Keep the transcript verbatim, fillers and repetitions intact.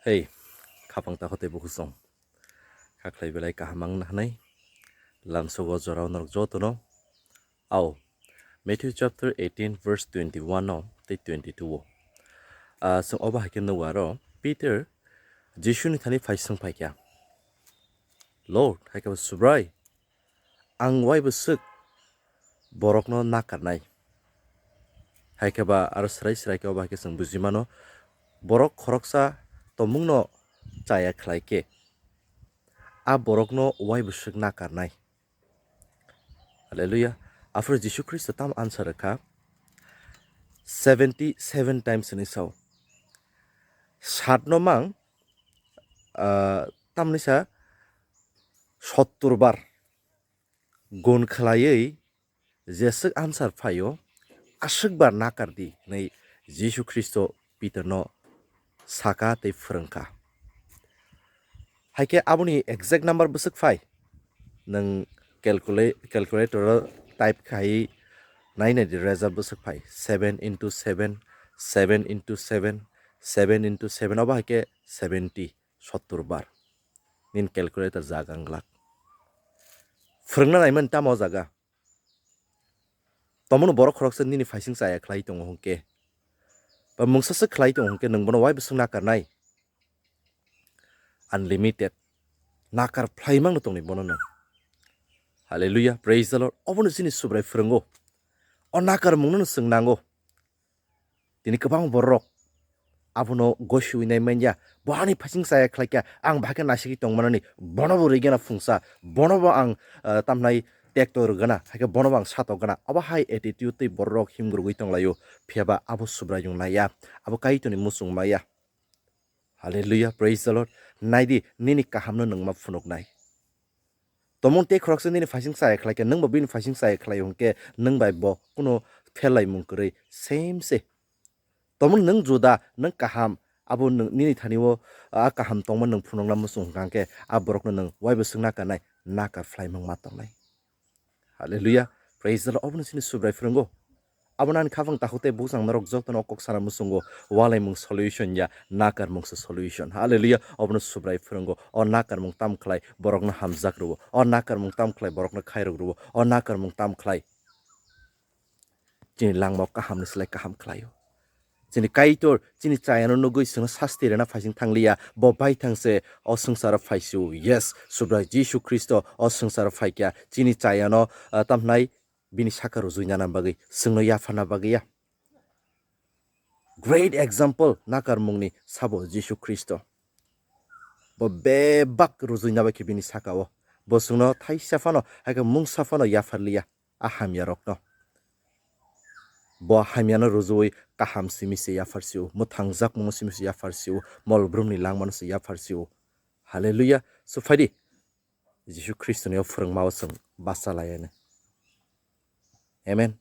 Hei, khapang takhwtwi bukhusong. Kha khlai belai kaham wng na hwnwi lamsogo jorao norok jotono. Ao, Matthew chapter eighteen verse twenty-one o tei twenty-two o. Ah, chwng obo hai khe nugo aro, Peter Jisuni thani phai swng phai kha, "Lord, hai khe bo Subrai, ang wai bwswk borokno nakarnai?" Hai khe ba aro swrai swrai khe obo hai khe chwng buji mano, borok khoroksa tongmungno chaya khlai khe, a borokno wai bwswk nakarnai? Hallelujah. Aphuru Jisu Khristo tamo answer rwkha? Seventy seven times hinwi sao. Satno mang, ah, tamni sa sottur bar gun khlaiwi jeswk answer phaio, aswk bar nakar di hinwi Jisu Khristo Peterno saka tei phwrwngkha. Hai khe aboni exact number bwswk phai? Nwng calcula-, calculator o type khai nai nai di, result bwswk phai. Seven into seven, seven into seven, seven into seven, obo hai khe seventy, sottur bar. Nini calculator jaga wng glak. Phwrwngna naimani tamo o jaga? Tomono borok khoroksa nini phaising chaya khlai tongo hwnkhe, ba mungsa se khlai tongo hwnkhe, nwng bono wai bwswk nakarnai? Unlimited. Nakar phlai mangno tongni bono nwng. Hallelujah, praise the Lord. Obono chini Subrai phwrwngo. O nakarmungno nwng chwng nango. Tini kwbang borok abono gosiwi nai manya, bo ani phaising chaya khlai kha, ang bahai khe naisingwi tong manani, bono bo rwgena phungsa, bono bo ang, ah, tamnai tekto rwgena, hai khe bono bo ang satok gana. Obo hai attitude tei borok himgurugwi tonglaio, phiya ba abo Subraiyung naiya, abo Kaitorni muchung maya. Hallelujah, praise the Lord. Nai di, nini kahamno nwng ma phunuknai. Tomon tei khoroksa nini phaising chaya khlai khe, nwng bo bini phaising chaya khlai hwnkhe, nwng bai bo kuno pherlaimung kwrwi same se. Tomon nwng juda, nwng kaham, abo nwng nini thani o a kaham tongma nwng phunukna muchung hwnkha hwnkhe, a borokno nwng waibo swngna kanai, nakar phlaimung ma tongnai. Hallelujah, praise the Lord. Obono chini Subrai phwrwngo. Abono ani khaphang takhuk tei bukchang norok jotono kok sana muchungo, walaimung solution ya, nakarmung se solution. Hallelujah. Obono Subrai phwrwngo. O nakarmung tam khlai borokno hamjak rwo. O nakarmung tam khlai borokno khairok rwo. O nakarmung tam khlai chini langmao kahamni slai kaham khlaio. Chini Kaitor chini chayano nugwi chwngno sasti rwna phaising thangliya. Bo baithang se o swngcharo phaisio. Yes, Subrai Jisu Khristo o swngcharo phaikya. Chini chayano, ah, tamhnai bini saka rujui nana bagwi, chwngno yapharna bagwi ya. Great example nakarmungni sabo Jisu Khristo. Bo bebak rujui nabai khe bini saka o. Bo chwngno thaisa phano, hai khe mungsa phano yapharliya a hamyarokno. Bo hamyano rujui kaham simi se yapharsio, mwthangjak mungno simi se yapharsio, mol brumni langmano se yapharsio. Hallelujah. So phaidi, Jisu Khristoni o phwrwngmao chwng bacha laianw. Amen.